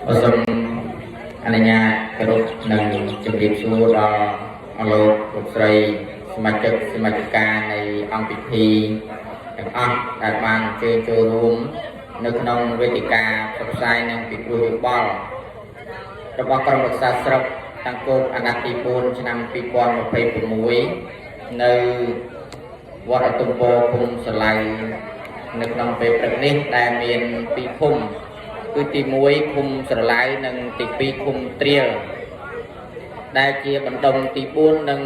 សូមអនុញ្ញាតគោរពនិងជម្រាបសួរដល់អស់លោកលោកស្រីសមាជិកសមាជិកានៃអង្គពិធីទាំងអស់ដែលបានអញ្ជើញចូលរួមនៅក្នុងវេទិកាផ្សព្វផ្សាយនិងពិគ្រោះយោបល់របស់ក្រុមប្រឹក្សាស្រុកតាំងគោកអាណត្តិទី4ឆ្នាំ2026នៅវត្តអទុំពោឃុំស្រឡៅនៅក្នុងពេលព្រឹកនេះដែលមានពីរឃុំ គឺទី1ឃុំស្រឡៅនិងទី2ឃុំត្រៀលដែលជាបណ្ដុំទី4និង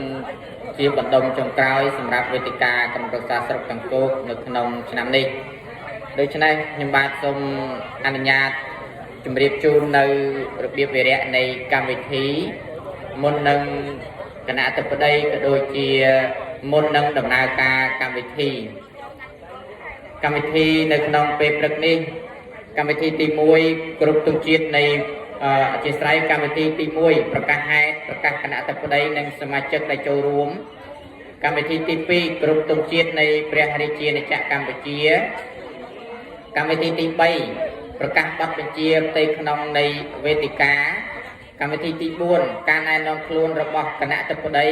ជាបណ្ដុំចុងក្រោយសម្រាប់វេទិកាក្រុមប្រឹក្សាស្រុកតាំងគោកនៅក្នុងឆ្នាំនេះដូច្នេះខ្ញុំបាទសូមអនុញ្ញាតជម្រាបជូននៅរបៀបវិរៈនៃកម្មវិធីមុននឹងគណៈអធិបតីក៏ដូចជាមុននឹងដំណើរការកម្មវិធី កម្មវិធីនៅក្នុងពេលព្រឹកនេះកម្មវិធីទី1គ្រប់ទង់ជាតិនៃអធិស្ឋានកម្មវិធីទី1ប្រកាសហេតុប្រកាសគណៈអធិបតីនិងសមាជិកដែលចូលរួមកម្មវិធីទី2គ្រប់ទង់ជាតិនៃព្រះរាជាណាចក្រកម្ពុជា កម្មវិធីទី3ប្រកាសបទបញ្ជាផ្ទៃក្នុងនៃវេទិកាកម្មវិធីទី4ការណែនាំខ្លួនរបស់គណៈអធិបតី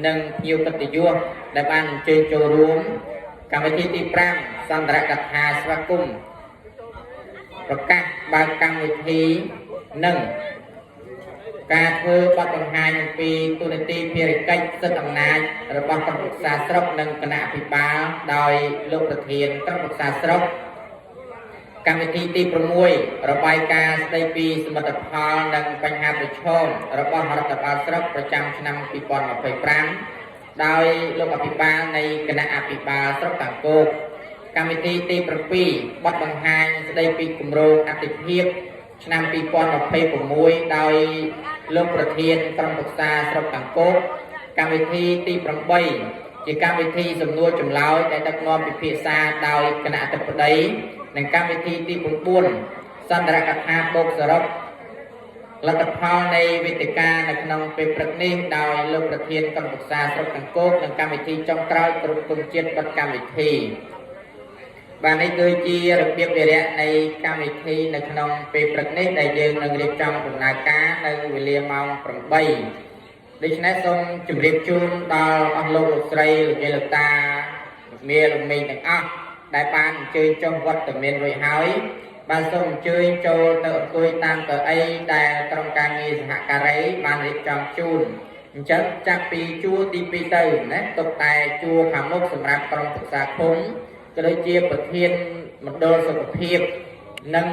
និងភ្ញៀវកិត្តិយសដែលបានអញ្ជើញចូលរួមកម្មវិធីទី5សន្ទរកថាស្វាគមន៍ប្រកាសបើកកម្មវិធីនិងការធ្វើបទបង្ហាញអំពីទូនាទីភារកិច្ចសិទ្ធិអំណាចរបស់ក្រុមប្រឹក្សាស្រុកនិងគណៈអភិបាលដោយលោកប្រធានក្រុមប្រឹក្សាស្រុក កម្មវិធីទី6របាយការណ៍ស្ដីពីសមិទ្ធផលនិងបញ្ហាប្រឈមរបស់រដ្ឋបាលស្រុកប្រចាំឆ្នាំ2025ដោយលោកអភិបាលនៃគណៈអភិបាលស្រុកតាំងគោកកម្មវិធីទី7បទបង្ហាញស្ដីពីគម្រោងអតិភិបឆ្នាំ2026ដោយលោកប្រធានក្រុមប្រឹក្សាស្រុកតាំងគោកកម្មវិធីទី8ជាកម្មវិធីសំណួរចម្លើយដែលដឹកនាំពិភាក្សាដោយគណៈអធិបតីនិងកម្មវិធីទី9សន្ទរកថាបូកសរុបលទ្ធផលនៃវេទិកានៅក្នុងពេលព្រឹកនេះដោយលោកប្រធានក្រុមប្រឹក្សាស្រុកតាំងគោកនិងកម្មវិធីចុងក្រោយគ្រប់ទង់ជាតិបិទកម្មវិធីបាទនេះគឺជារបៀបវិរៈនៃកម្មវិធីនៅក្នុងពេលព្រឹកនេះដែលយើងនឹងរៀបចំដំណើរការនៅវេលាម៉ោង8ដូច្នេះសូមជម្រាបជូនដល់អស់លោកលោកស្រីលោកយាយលោកតាលោកមាលោកមីងទាំងអស់ដែលបានអញ្ជើញចុះវត្តមានរួចហើយបាទសូមអញ្ជើញចូលទៅអង្គុយតាមកៅអីដែលក្រុមការងារសហការីបានរៀបចំជូនអញ្ចឹងចាប់ពីជួរទី2ទៅណាទុកតែជួរខាងមុខសម្រាប់ក្រុមប្រឹក្សាឃុំក៏ដូចជាប្រធានមណ្ឌលសុខភាពនិង